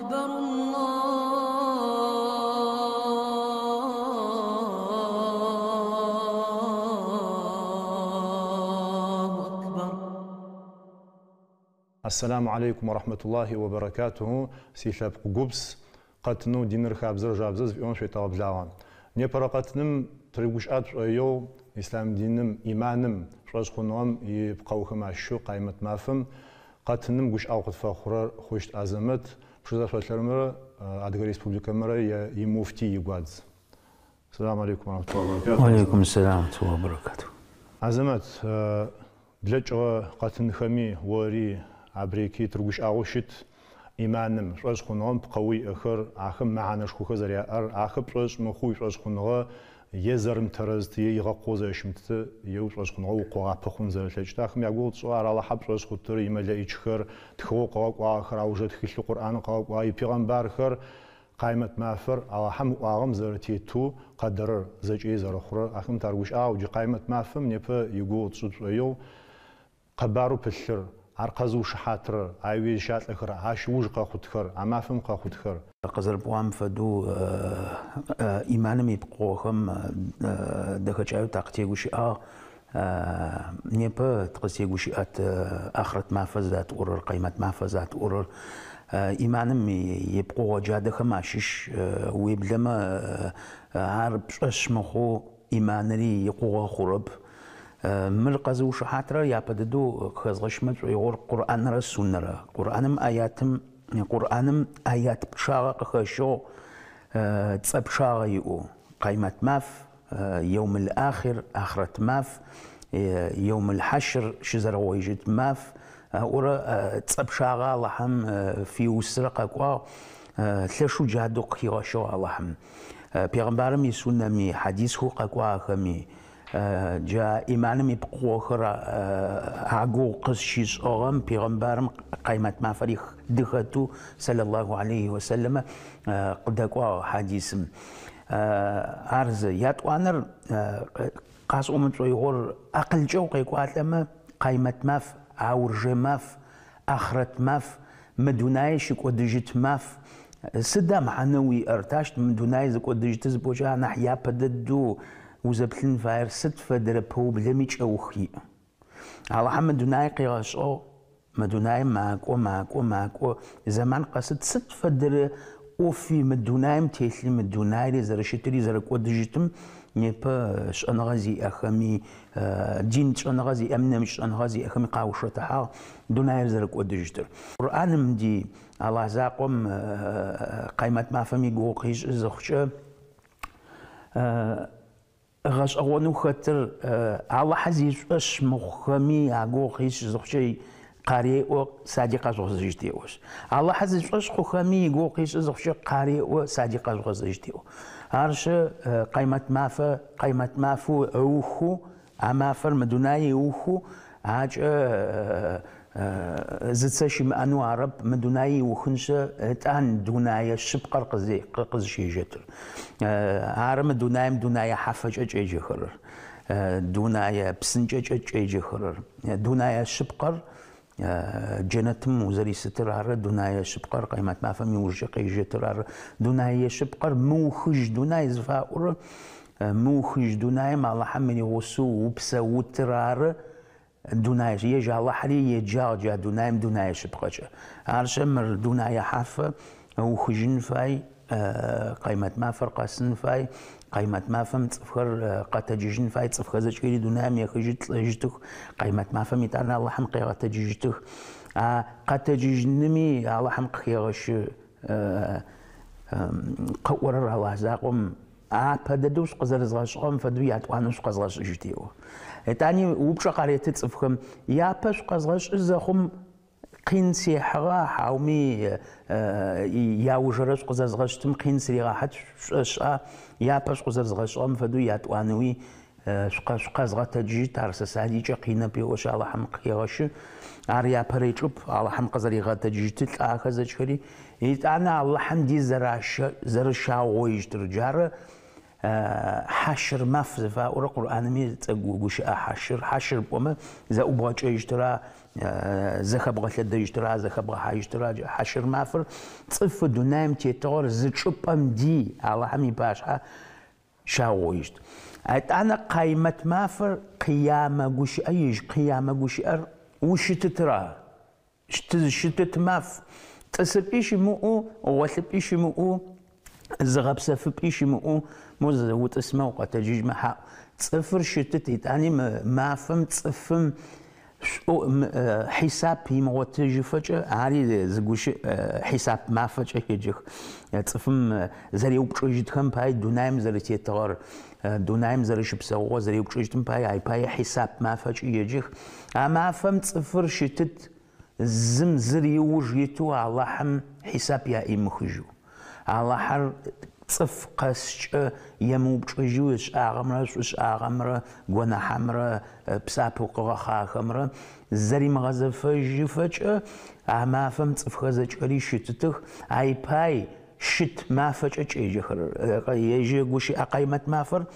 أكبر الله أكبر. Ассаламу алейкум ва рахматуллахи ва баракатуху, силъэпкъ гупс, къэтынэу Диныр, хабзэр, жабзэр зыфиӏорэм шъуетэгъэблагъэ. Непэрэ къэтыным тырыгущыӏэ тшӏоигъу ислъам диным, иманым, шӏошъхъуныгъэм ипкъэухэм ащыщэу Къаймэт мафэм. Къэтыным гущыӏэгъу къытфэхъурэр Хъущт Азэмэт, Пшызэ шъолъырымрэ Адыгэ Республикэмрэ имуфтий игуадз. Салам алейкум ва рахматуллахи ва баракатуху. Алейкум салам ва рахматуллахи ва баракатуху. Азэмэт, блэкӏыгъэ къэтынхэми ори Абреки тырыгущыӏагъэу щыт иманым, шӏошъхъуныгъэм пкъэу иӏэхэр, ахэм мэхьанэшхохэр зэряӏэр, ахэр пшӏошъ мыхъоу уишӏошъхъуныгъэ е зэрымытэрэзыт, е игъэкъоу зэрэщымытыт, е уишӏошъхъуныгъэ укъогъапэ хъун зэрэлъэкӏыт. Ахэм ягугъу тшӏыгъ, ар Алахьэ пшӏошъ хъутыр, имэлэӏичхэр, тхыгъэу къыгъэкӏуагъэхэр, аужырэ тхылъэу Къурӏаныр къыгъэкӏуагъэр, ипегъэмбархэр, Къаймэт мафэр, Алахьэм ыӏуагъэм зэрэтетэу къэдэрыр зэкӏэри зэрэхъурэр, ахэм тарыгущыӏагъ. Джы Къаймэт мафэм непэ игугъу тшӏы тшӏоигъу. Къэбарэу пылъыр, ар къэзыушыхьатырэр, ай уезыщалӏэхэр, ащ ыуж къэхъутхэр, а мафэм къэхъутхэр. Къызэрыпӏуагъэм фэдэу иманым ипкъыгъохэм дэхэкӏаеу такъытегущыӏагъ. Непэ тыкъызтегущыӏэт ахърэт мафэ зыдатӏорэр, къаймэт мафэ зыдатӏорэр. Иманым ипкъыгъо джадэхэм ащыщ, уеблэмэ ар пшӏошъ мыхъоу иманыри икъугъэ хъурэп. Мыр къэзыушыхьатрэр япэ дэдэу къыхэзгъэщымэ шӏоигъор Къурӏанрэ Суннэрэ. Къурӏаным аятым Къурӏаным аят пчъагъэ къыхэщыгъ, цӏэ пчъагъэ иӏэу. Къаймэт маф, Еумыл ахир, ахърэт маф, Еумыл хьэшр, щызэрэгъоижьыт маф, ыӏорэ цӏэ пчъагъэ Алахьым фиусрэ къэкӏуагъ, лъэшэу джадэу къыхигъэщыгъ Алахьым. Пегъэмбарым и Суннэми, хьадисхэу къэкӏуагъэхэми, Джа иманым ипкъыгъохэр агугъу къызщишӏыгъэм пегъэмбарым къаймэт мафэри дыхэтэу, сэлэллаху алейхи уасэлэмэ, къыдэкӏуагъ хьадисым. Ар зы. Ятӏуанэр къасӏомэ тшӏоигъор акъылкӏэ укъекӏуалӏэмэ, къаймэт маф, ауржэ маф, ахърэт маф, мы дунае щыкӏодыжьыт маф. Сыда мэхьанэу иӏэр? Тащт мы дунае зыкӏодыжьыты зыпӏокӏэ анахь япэ дэдэу узэплъын фаер сыд фэдэрэ пэублэми кӏэух иӏ. Алахьым мы дунае къигъэшӏыгъ, мы дунаим макӏо, макӏо, макӏо, зэман къэсыт сыд фэдэрэ ӏофи мы дунаим телъи, мы дунаири зэрэщытыри зэрэкӏодыжьытым непэ шӏэныгъэ зиӏэхэми, дин шӏэныгъэ зиӏэми, нэмыкӏ шӏэныгъэ зиӏэхэми къаушэтыхьагъ дунаир зэрэкӏодыжьытыр. Къурӏаным ди Алахь закъом къаймэт мафэм игугъу къишӏы зыхъукӏэ, Гъэшӏэгъонэу хэтыр Алахьэ зишӏошъ мыхъухэми ягугъу къишӏ зыхъукӏэ къареӏо, сади къэжъугъэзэжьыт еӏошъ. Алахьэ зишӏошъ хъухэми игугъу къишӏы зыхъукӏэ къареӏо, сади къэжъугъэзэжьыт еӏо. Арышъы, Къаймэт мафэ, Къаймэт мафэу ыухэу А мафэр мы дунае ыухэу акӏэ зыцэ щымыӏэнэу арэп, мы дунае иухыншъэ ытӏан дунае шъыпкъэр къызщежьэтыр. Ары мы дунаем дунае хьафэкӏэ кӏеджэхэрэр, дунае псынкӏэкӏэ кӏеджэхэрэр. Дунае шъыпкъэр джэнэтым узэрисытыр ары, дунае шъыпкъэр къаймэт мафэм иужкӏэ къежьэтыр ары. Дунае шъыпкъэр мыухыжь дунай зыфаӏорэр, мыухыжь дунаим Алахьым иригъусэу упсэутыр ары дунае, ежь Алахьри еджагъ джа дунаим дунае шъыпкъэкӏэ. Арышъэ мыр дунае хьафэ ыухыжьын фай, Къаймэт мафэр къэсын фай, Къаймэт мафэм цӏыфхэр къэтэджыжьын фай, цӏыфхэр зэкӏэри дунаим ехыжьыт, лӏэжьытых, Къаймэт мафэм итӏанэ Алахьым къегъэтэджыжьытых. А къэтэджыжьыными Алахьым къыхегъэщы къыӏорэр Алахь закъом апэ дэдэу шъукъызэрэзгъэшӏыгъэм фэдэу ятӏуанэу шъукъэзгъэшӏыжьыт еӏо. Етӏани упчӏэ къареты цӏыфхэм, япэ шъукъэзгъэшӏы зэхъум Къин сехьыгъа, хьауми яужэрэ шъукъызэзгъэшӏтым къин сыригъахьыт шъушӏошӏа, япэ шъукъызэзгъэшӏыгъэм фэдэу ятӏуанэуи шъукъэзгъэтэджыжьыт, ар сэ садикӏэ къинэп еӏошъ Алахьым къыхегъэщы. Ар япэрэй чӏыпӏ, Алахьым къызэригъэтэджыжьыты лӏахэ зэкӏхэри, итӏанэ Алахьым ди зэрэщаугъоижьытыр. Джары. Хьащыр маф зыфаӏорэ Къурӏаными цӏэ гущыӏэ хьащыр, хьащыр пӏомэ зэӏубгъэкӏэжьытра, зэхэбгъэлъэдэжьытра, зэхэбгъэхьажьытра. Хьащыр мафэр цӏыфы дунаим тетыгъэр зы чӏыпӏэм ди Алахьым ипашъхьэ щаугъоищт. Етӏанэ къаймэт мафэр къиямэ гущыӏэ ежь къиямэ гущыӏэр ущытытра? Тызщытыт маф. Тӏысыпӏи щымыӏэу, гъолъыпӏи щымыӏэу, зыгъэпсэфыпӏи щымыӏэу, мо утӏысмэ укъэтэджыжьмэ хьаӏу. Цӏыфыр щытыт, етӏани мы мафэм цӏыфым шӏу хьисап имыгъотыжьыфэкӏэ, ари зы гущыӏ, хьисап мафэкӏэ еджэх. Цӏыфым зэреупчӏыжьытхэм пае дунаим зэрэтетыгъэр, дунаим зэрэщыпсэугъэр зэреупчӏыжьытым пае, ай пае хьисап мафэкӏи еджэх. А мафэм цӏыфыр щытыт, зым зыр иуж итэу Алахьым хьисап яӏимыхыжьэу. Алахьыр цӏыф къэскӏэ емыупчӏыжьэу ышӏагъэмрэ шӏушӏагъэмрэ гонахьэмрэ псапэу къыгъэхъагъэхэмрэ зэримыгъэзэфэжьыфэкӏэ а мафэм цӏыфхэр зэкӏэри щытытых, ай пай щыт мафэкӏэ кӏеджэхэрэр. Ежь гущыӏэ къаймэт мафэр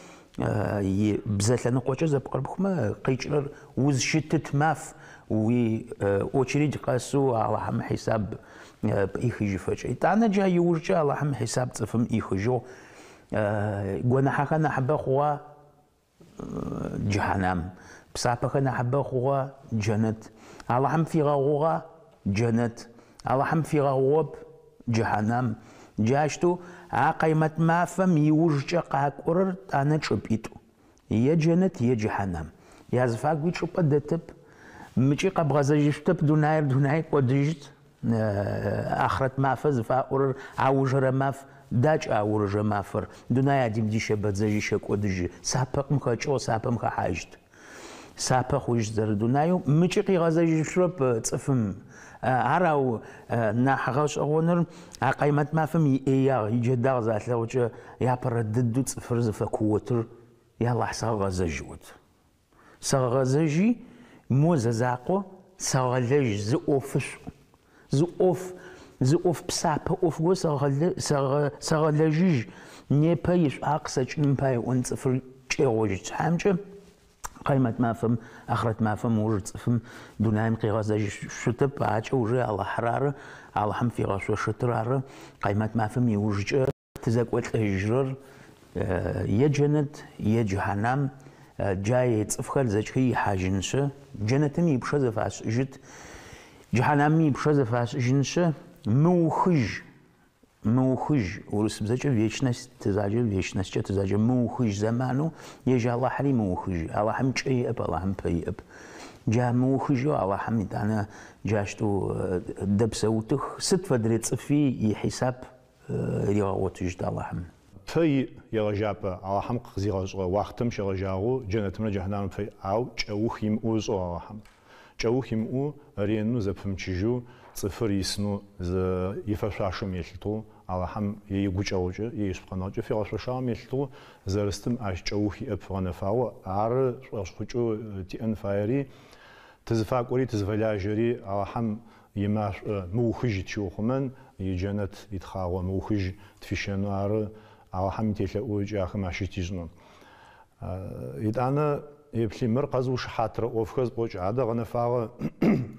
и бзэ лъэныкъокӏэ зэпкърыпхмэ къикӏырэр узщытыт маф, уи очередь къэсэу Алахьым хьисаб пӏихыжьыфэкӏэ. Етӏанэ джа иужкӏэ Алахьым хьисаб цӏыфым ӏихыжьыгъ. Гонахьэхэр нахьыбэ хъугъа? Джыхьанам. Псапэхэр нахьыбэ хъугъа? Джэнэт. Алахьым пфигъэгъугъа? Джэнэт. Алахьым пфигъэгъугъэп? Джыхьанам. Джащтэу а къаймэт мафэм иужкӏэ къакӏорэр тӏанэ чӏыпӏитӏу. Е джэнэт, е джыхьанам. Языфагуи чӏыпӏэ дэтэп. Мыкӏи къэбгъэзэжьышъутэп, дунаир дунай кӏодыжьыт. Ахърэт мафэ зыфаӏорэр аужырэ маф, дакӏ аурыжэ мафэр, дунай адимди щэбэдзэжьи щэкӏодыжьы, сапэкъым хэкӏыгъ, сапэм хэхьажьыт. Сапэ хъужьыт зэрэдунаеу, мыкӏи къигъэзэжьышъурэп цӏыфым. Ар ау нахь гъэшӏэгъоныр а къаймэт мафэм иӏеягъ, иджэдагъ залъэгъукӏэ апэрэ дэдэу цӏыфыр зыфэкуотыр Ялахь сэгъэгъэзэжь ыӏот. Сэгъэгъэзэжьи, мо зэ закъо сэгъэлэжь зы ӏофышӏу, зы ӏоф, зы ӏоф псапэ ӏоф горэ сэгъэлэжьыжь, непэ ишӏуагъэ къысэкӏыным пае ыӏон цӏыфыр кӏегъожьыт шъхьамкӏэ, къаймэт мафэм, ахърэт мафэм ыуж цӏыфым дунаим къигъэзэжьышъутэп, акӏэ уже Алахьыр ары, Алахьым фигъэшъошэтыр ары, къаймэт мафэм иужкӏэ. Тызэкӏолӏэжьырэр е джэнэт, е джыхьанам, джай цӏыфхэр зэкӏэ ихьажьынышъы, джэнэтым ипчъэ зэфашӏыжьыт, джыхьанамым ипчъэ зэфашӏыжьынышъы, мыухыжь, мыухыжь, урысыбзэкӏэ вечность тызаджэ, вечностькӏэ тызаджэ, мыухыжь зэманэу ежь Алахьыри мыухыжь, Алахьым кӏэ иӏэп, Алахьым пэ иӏэп. Джа мыухыжьэу Алахьым етӏанэ джащтэу дэпсэутых, сыд фэдэрэ цӏыфи ихьисап ригъэгъотыжьыт Алахьым. Пэ иӏ, егъэжьапӏэ, Алахьым къызигъэшӏыгъэ уахътэм щегъэжьагъэу джэнэтымрэ джэхьнамрэ пэ иӏ, ау кӏэух имыӏэу ышӏыгъ Алахьым. Кӏэух имыӏэу, ренэу зэпымычыжьэу цӏыфыр исынэу ифэшъуашэм елъытыгъэу, Алахьым е игукӏэгъукӏэ, е ишъыпкъэныгъэкӏэ фигъэшъошагъэм елъытыгъэу зэрыстым ащ кӏэух иӏэп гъэнэфагъэу, ары шӏошъхъукӏэу тиӏэн фаери, тызыфакӏори тызыфэлажьэри Алахьым имашӏо мыухыжь тщиухъумэн, иджэнэт итхъагъо мыухыжь тфищэнэу ары Алахьым телъэӏу ыкӏи ахэм ащыщ тишӏынэу. Етӏанэ еплъи, мыр къэзыушыхьатырэ ӏофхэр зыпӏокӏэ, адэ гъэнэфагъэ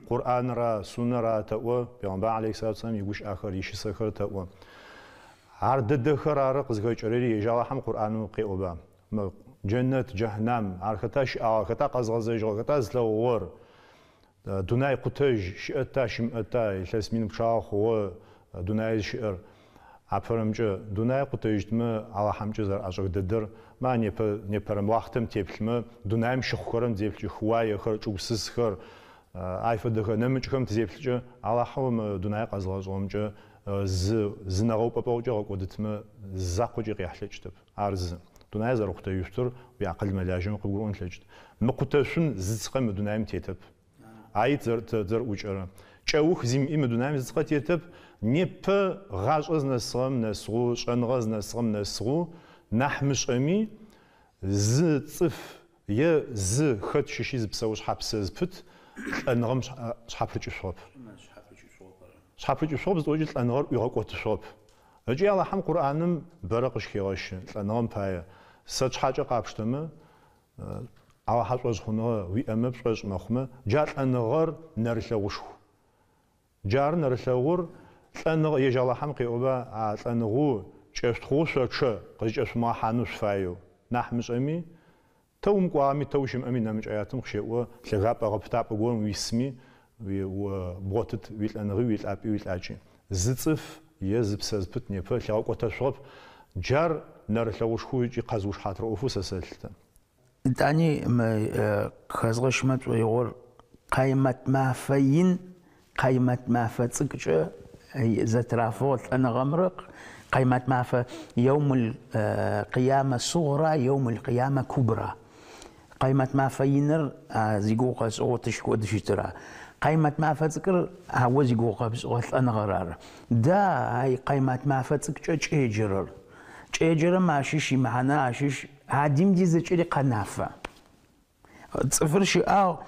Къурӏанра, Суннэра тэӏо, Пегъэмбар алейхи салам игущыӏэхэр, ищысэхэр тэӏо. Ар дэдэхэр ары къызхэкӏырэри, ежь Алахьым Къурӏаным къеӏоба. Мы джэнэт, джэхьнам, ар хэта щыӏагъэр, хэта къэзгъэзэжьыгъэр, хэта зылъэгъугъэр? Дунай къутэжь щыӏэта, щымыӏэта, илъэс мин пчъагъэ хъугъэ дунае зыщыӏэр. Апэрэмкӏэ, дунае къутэжьытмэ, Алахьэмкӏэ зэрэӏэшӏэх дэдэр, ма непэ, непэрэ уахътэм теплъмэ, дунаим щыхъухэрэм тызеплъыкӏэ, хыуаехэр, чӏыгусысхэр, ай фэдэхэр, нэмыкӏхэм тызеплъыкӏэ, Алахьэу мы дунае къэзыгъэшӏыгъэмкӏэ зы, зы нэгъэупӏэпӏэгъукӏэ гъэкӏодытмэ, закъокӏи къехьылъэкӏытэп. Ар зы. Дунае зэрэкъутэжьышъутыр уиакъыл мэлажьэмэ къыбгурыӏон лъэкӏыт. Мыкъутэшъун зы цыкъэ мы дунаим тетэп. Аи тызэрыӏукӏэрэ. Кӏэух зимыӏи мы дунаим зы цыкъэ тетэп. Непэ гъашӏэ зынэсыгъэм нэсыгъэу, шӏэныгъэ зынэсыгъэм нэсыгъэу, нахь мышӏэми, зы цӏыф е зы хэт щыщи зы псэушъхьэ псэ зыпыт лӏэныгъэм шъхьапрыкӏышъугъэп. Шъхьапрыкӏышъугъэп зытӏокӏи лӏэныгъэр ӏуигъэкӏотышъугъэп. Ыкӏи Алахьым Къурӏаным бэрэ къыщыхегъэщы лӏэныгъэм пае. Сэ тшъхьакӏэ къапштэмэ, Алахьэ шӏошъхъуныгъэ уиӏэмэ, пшӏошъ мэхъумэ, джа лӏэныгъэр нэрылъэгъушху. Джары нэрылъэгъур лӏэныгъэ, ежь Алахьэм къеӏоба, а лӏэныгъэу кӏэшъутхъугъэу шъочъэ, къызкӏэшъумыгъэхьанэу шъуфаеу. Нахь мышӏэми, тэ умыкӏуагъэми, тэ ущымыӏэми нэмыкӏ аятым къыщеӏо, лъэгапӏэ гъэпытапӏэ горэм уисми, бгъотыт уилӏэныгъи, уилӏапӏи, уилӏакӏи. Зы цӏыф е зы псэ зыпыт непэ лъигъэкӏотэшъугъэп. Джар нэрылъэгъушхоу ыкӏи къэзыушыхьатырэ ӏофэу сэ сэлъытэ. Етӏани мы къыхэзгъэщымэ тшӏоигъор Къаймэт мафэ ин, Къаймэт мафэ цӏыкӏукӏэ зэтырафыгъ лӏэныгъэмрэ Къаймэт мафэ يوم القيامة صغرى يوم القيامة كبرى. Къаймэт мафэ иныр а зигугъу къэсшӏыгъэу тыщыкӏодыщтыр ары. Къаймэт мафэ цӏыкӏур а о зигугъу къэпшӏыгъэ лӏэныгъэр ары. Да, ай Къаймэт мафэ цӏыкӏукӏэ кӏеджэрэр. Кӏеджэрэм ащыщ имэхьанэ ащыщ Адим ди зэкӏэри къэнафэ. Цӏыфыр щыӏагъ,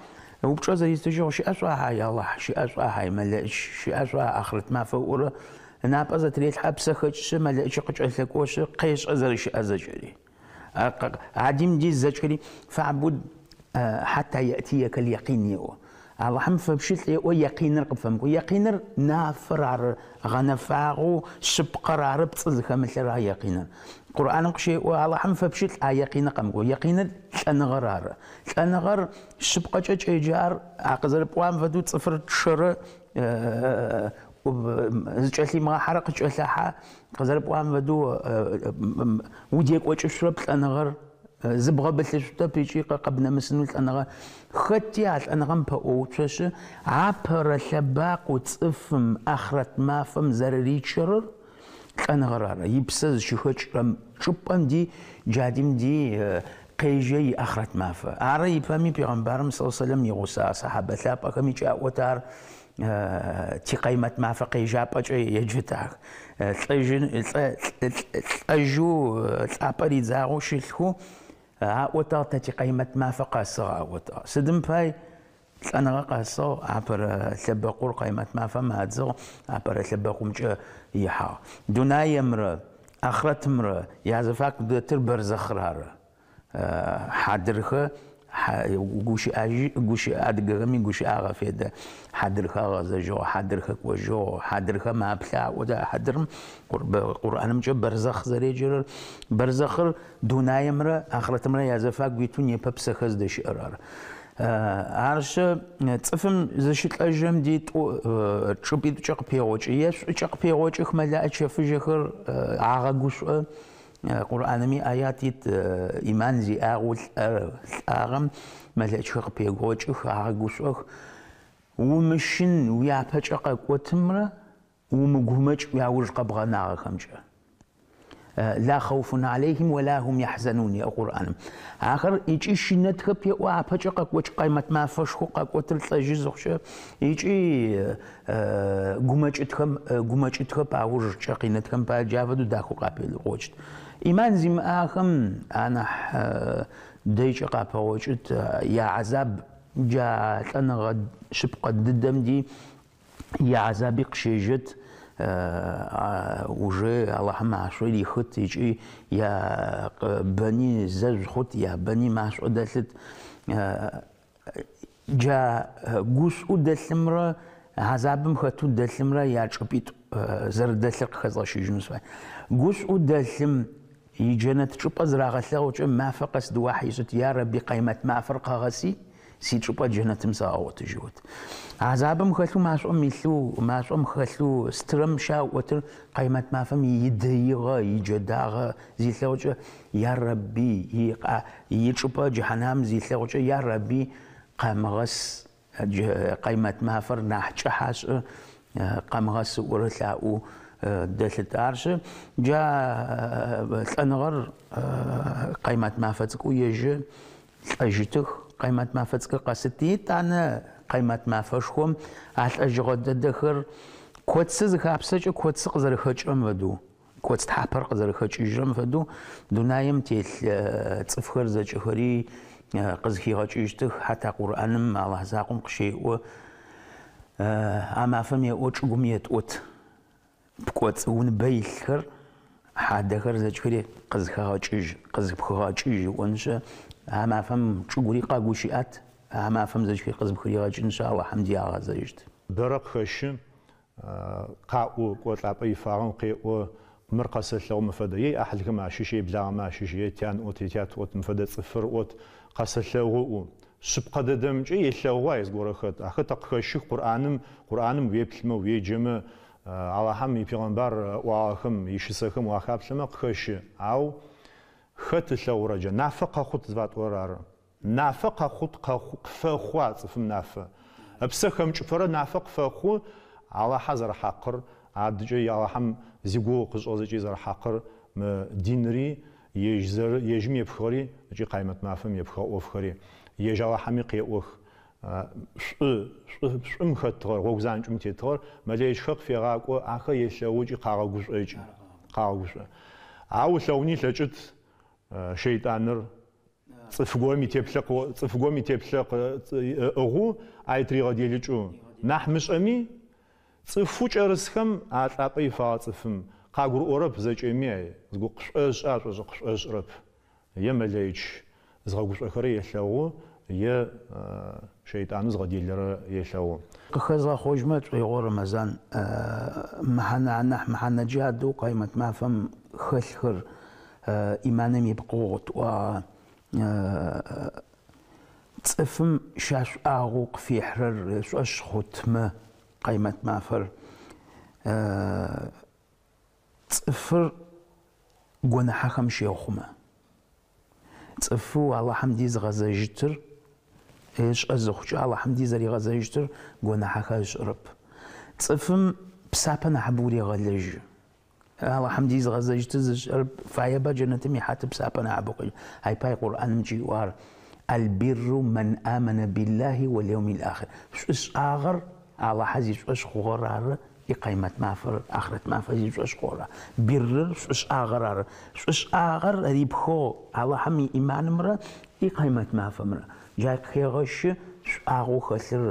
упчӏэ зэритыжьыгъ, щыӏэ шӏуа хьай Алахь, щыӏэ шӏуа хьай мэлэӏич, щыӏэ шӏуа ахърэт мафэ ыӏорэ, ынапӏэ зэтырелъхьэ, ыпсэ хэкӏышъы, мэлэӏичыр къыкӏэлъэкӏошъы, къешӏэ зэрэщыӏэр зэкӏэри. Адим ди зэкӏэри فاعبد حتى يأتيك اليقين еӏо. Алахьым фэпщылӏ еӏо екъиныр къыпфэмыкӏоу. Екъиныр нафэр ары, гъэнэфагъэу, шъыпкъэр ары, пцӏы зыхэмылъыр ары екъиныр. Къурӏаным къыщеӏо, Алахьым фэпщылӏ а екъиныр къэмыкӏоу. Екъиныр лӏэныгъэр ары. Лӏэныгъэр шъыпкъэкӏэ кӏеджэ ар, а къызэрыпӏуагъэм фэдэу цӏыфыр чъэрэ зыкӏэлъимыгъэхьэрэ къыкӏэлъэхьэ, къызэрыпӏуагъэм фэдэу удекӏокӏышъурэп лӏэныгъэр. Зыбгъэбылъышъутэп ыкӏи къэбнэмысынэу лӏэныгъэ. Хэти а лӏэныгъэм пэӏоуцошъы, апэрэ лъэбакъоу цӏыфым ахърэт мафэм зэрэричэрэр лӏэныгъэр ары. Ипсэ зыщыхэкӏырэм чӏыпӏэм ди джадим ди къежьэ и ахърэт мафэ. Ары ипэми пегъэмбарым صلى الله عليه وسلم игъусэ сахьабэ лъапӏэхэми кӏаӏот ар тикъаймэт мафэ къежьапӏэкӏэ еджэтах. Лӏэжьэу лӏапӏэ ридзагъэу щылъхэу аӏотагъ тэ тикъаймэт мафэ къэсыгъ аӏотагъ. Сыдым пай лӏэныгъэ къэсыгъ, апэрэ лъэбэкъур къаймэт мафэм адзыгъ, апэрэ лъэбэкъумкӏэ ихьагъ. Дунаемрэ ахърэтымрэ язэфаку дэтыр бэрзэхъыр ары. Хьадырхэ гущыӏэ адыгэхэми гущыӏэ агъэфедэ. Хьадырхэ агъэзэжьыгъ, хьадырхэ кӏожьыгъ, хьадырхэ маплъэ аӏо хьадырым Къурӏанымкӏэ бэрзэхъ зэреджэрэр. Бэрзэхъыр дунаемрэ ахърэтымрэ язэфаку итэу непэ псэхэр зыдэщыӏэр ары. Арышъы цӏыфым зыщылӏэжьырэм ди тӏу чӏыпӏитӏукӏэ къыпегъокӏы. Е шӏукӏэ къыпегъокӏых мэлаӏэ чэфыжьэхэр агъэгушӏо. Къурӏаными аят ит иман зиӏагъэу лӏагъэм мэлэӏичхэр къыпегъокӏых, агъэгушӏох. Умыщын уяпэкӏэ къэкӏотымрэ умыгумэкӏ уяуж къэбгъэнагъэхэмкӏэ. لا خوف عليهم ولا هم يحزنون еӏо Къурӏаным. Ахэр ыкӏи щынэтхэп еӏо апэкӏэ къэкӏокӏ къаймэт мафэшхоу къэкӏотыр лӏэжьы зыхъукӏэ ыкӏи гумэкӏытхэм гумэкӏытхэп аужкӏэ къинэтхэм пае джа фэдэу дахэу къапегъокӏыт. Иман зимыӏахэм анахь дэйкӏэ къапэгъокӏыт яхьазаб джа лӏэныгъэ шъыпкъэ дыдэм ди яхьазаби къыщежьэт уже Алахьым машӏо рихыт ыкӏи я бэни зэжъу хъут, я бэни машӏо дэлъыт. Джа гушӏу дэлъымрэ хьазабым хэтэу дэлъымрэ ячӏыпӏитӏу зэрэдэлъыр къыхэзгъэщыжьынэу сыфай. Гушӏу дэлъым иджэнэт чӏыпӏэ зырагъэлъэгъукӏэ мафэ къэс дыуахь ишӏыт, я Рэби къаймэт мафэр къэгъэси, сичӏыпӏэ джэнэтым сагъэгъотыжьыгъот. Хьазабым хэлъэу машӏом илъэу, машӏом хэлъэу стырэм щаӏотыр къаймэт мафэм идэигъэ, иджэдагъэ зилъэгъукӏэ, я Рэби, ичӏыпӏэ джыхьанам зилъэгъукӏэ, я Рэби, къэмыгъэс къаймэт мафэр нахь кӏыхьэ шӏы, къэмыгъэс ыӏорэ лъаӏоу дэлъыт. Арышъы джа лӏэныгъэр къаймэт мафэ цӏыкӏоу ежьэ лӏэжьытых, къаймэт мафэ цӏыкӏур къэсыт. Етӏанэ къаймэт мафэшхом а лӏэжьыгъэ дэдэхэр коцы зыхапсэкӏэ коцы къызэрэхэкӏырэм фэдэу, коц тхьапэр къызэрэхэкӏыжьырэм фэдэу дунаем телъ цӏыфхэр зэкӏэхэри къызхигъэкӏыжьытых. Хьата Къурӏаным Алахь закъом къыщеӏо, а мафэм еӏо чӏыгум етӏот пкӏоцӏ уныбэ илъхэр Хьадэхэр зэкӏхэри къызхэгъэкӏыжь, къызпхыгъэкӏыжь ыӏонышъ, а мафэм чӏыгури къэгущыӏэт, а мафэм зэкӏхэри къызпхыригъэкӏынышъ, Алахьым ди агъэзэжьыт. Бэрэ къыхэщы, къаӏо, кӏо лӏапӏэ ифагъэм къеӏо, мыр къэсэлъэгъу мыфэдэ, е иӏахьылхэм ащыщ, е иблагъэмэ ащыщ, е тян ӏот, е тят ӏот, мыфэдэ цӏыфыр ӏот, къэсэлъэгъу ыӏу. Шъыпкъэ дэдэмкӏэ елъэгъу ай зыгорэ хэт. Ахэр тэ къыхэщых Къурӏаным, Къурӏаным уеплъымэ, уеджэмэ, Алахьэм ипегъэмбар ыӏуагъэхэм, ищысэхэм уахаплъэмэ, къыхэщы. Ау хэт ылъэгъурэ джа нафэ къэхъут зыфатӏорэр ары. Нафэ къэхъут, къэхъу, къыфэхъу а цӏыфым нафэ. Ыпсэ хэмыкӏыпэрэ нафэ къыфэхъу Алахьэр зэрэхьакъыр, адыкӏэ Алахьэм зигугъу къышӏыгъэ зэкӏи зэрэхьакъыр, мы динри, ежь зэры, ежьым епхыгъэри ыкӏи Къаймэт мафэм епхыгъэ ӏофхэри. Ежь Алахьэми къеӏох, шӏу, шӏу, шӏум хэтыгъэр, гъогу занкӏэм тетыгъэр, мэлэӏичхэр къыфегъакӏо, ахэр елъэгъу ыкӏи къагъэгушӏо ыкӏи къагъэгушӏо. Ау ылъэгъуни ылъэкӏыт шэйтаныр цӏыф горэм итеплъэ, цӏыф горэм итеплъэ ыӏыгъэу ай тыригъэделыкӏэу. Нахь мышӏэми, цӏыфэу кӏэрысхэм а лӏапӏэ ифагъэ цӏыфым къагурыӏорэп зэкӏэми ай, зыгу къышӏошӏы ашӏошӏы къышӏошӏырэп. Е мэлэич зыгъэгушӏохэрэр елъэгъу, е шэйтанэу зыгъэделэрэр елъэгъу. Къыхэзгъэхъожьмэ тшӏоигъо Рэмэзан, мэхьанэ анахь мэхьанэ джадэу Къаймэт мафэм хэлъхэр иманым ипкъыгъу тӏуагъэ. Цӏыфым щашӏуагъэу къыфихьырэр ышӏошъ хъутмэ, Къаймэт мафэр цӏыфыр гонахьэхэм щехъумэ. Цӏыфэу Алахьым ди зыгъэзэжьытыр ышӏэ зыхъукӏэ, Алахьым ди зэригъэзэжьытыр гонахьэхэр ышӏырэп. Цӏыфым псапэ нахьыбэу регъэлэжьы. Алахьым ди зыгъэзэжьытыр зышӏэр фаеба джэнэтым ихьаты псапэ нахьыбэу къелэжьы. Ай пай Къурӏанымкӏи иӏуагъэр, Аль-бирру мэн амэнэ биллахи уаль-яумил ахир. Шӏушӏагъэр Алахьэ зишӏошъ хъугъэр ары, и Къаймэт мафэр, ахърэт мафэр зишӏошъ хъугъэр ары. Биррыр шӏушӏагъэр ары. Шӏушӏагъэр рипхыгъ Алахьым иӏиманымрэ и Къаймэт мафэмрэ. Джай къыхегъэщы шӏуагъэу хэлъыр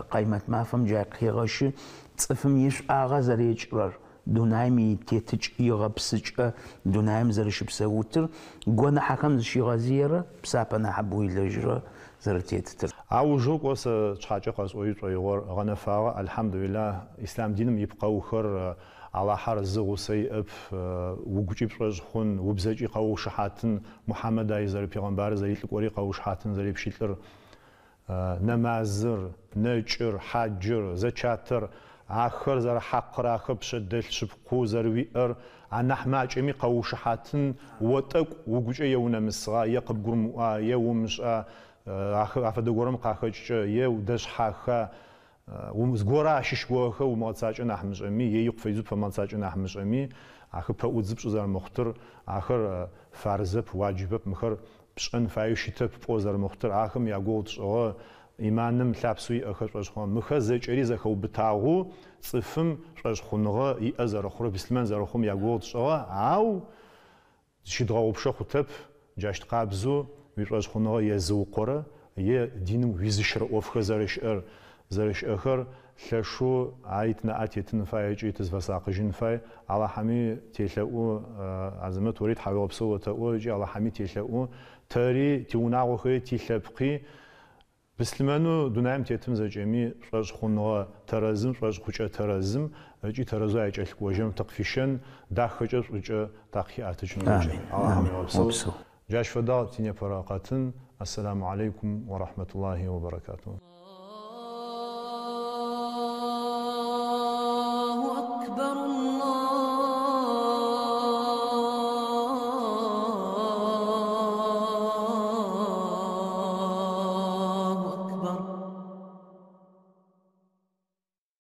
Къаймэт мафэм, джай къыхегъэщы цӏыфым ишӏуагъэ зэрекӏырэр. Дунаим итетыкӏ, игъэпсыкӏэ, дунаим зэрэщыпсэутыр, гонахьэхэм зыщигъэзыерэ, псапэ нахьыбэу илэжьырэ зэрэтетытыр. Аужэу кӏо сэ сшъхьакӏэ къэсӏои шӏоигъор гъэнэфагъэ, Алхьамдулилахь, ислъам диным ипкъэухэр Алахьэр зы гъусэ иӏэп, угукӏи пшӏошъ хъун, убзэкӏи къэуушыхьатын, Мухьамэд ай зэрэпегъэмбарыр, зэрилӏыкӏори къэуушыхьатын зэрипщылӏыр. Нэмазыр, нэкӏыр, хьаджыр, зэчатыр, ахэр зэрэхьакъыр, ахэр пшъэдэлъ шъыпкъэу зэрэуиӏэр, анахь макӏэми къэуушыхьатын, о тӏэкӏу угукӏэ е унэмысыгъа, е къыбгурымыӏуа, е умышӏа, ахэр афэдэ горэм къахэкӏкӏэ, е удэшъхьаха, зыгорэ ащыщ горэхэр умыгъэцакӏэ нахь мышӏэми, е икъу фэдизэу пфэмыгъэцакӏэ нахь мышӏэми, ахэр пэӏудзы пшӏы зэрэмыхъутыр, ахэр фарзэп, уаджибэп, мыхэр Пшӏэн фаеу щытэп пӏо зэрэмыхъутыр, ахэм ягугъу тшӏыгъэ, иманым лъапсэу иӏэхэр шӏошъхъуныгъэ. Мыхэр зэкӏэри зэхэубытагъэу цӏыфым шӏошъхъуныгъэ иӏэ зэрэхъурэр, быслъымэн зэрэхъум ягугъу тшӏыгъэ, ау зыщыдгъэгъупшэ хъутэп, джащт къабзэу уишӏошъхъуныгъэ езыукъорэ е диным уизыщырэ ӏофхэр зэрэщыӏэр, зэрэщыӏэхэр лъэшэу ай тынаӏэ тетын фай ыкӏи тызфэсакъыжьын фай. Алахьэми телъэӏу, Азэмэт, ори тхьауегъэпсэу отэӏо ыкӏи Алахьэми телъэӏу. Тэри, тиунагъохэри, тилъэпкъи, быслъымэнэу дунаим тетым зэкӏэми шӏошъхъуныгъэ тэрэзым, шӏошъхъукӏэ тэрэзым ыкӏи тэрэзэу аекӏэлъыкӏожьэм тыкъыфищэн, дахэкӏэ, шӏукӏэ такъыхиӏэтыкӏын зэкӏэми. Алахьэм уегъэпсэу. Джащ фэдагъ тинепэрэ къэтын. Ассаламу алейкум ва рахматуллахи ва баракатуху.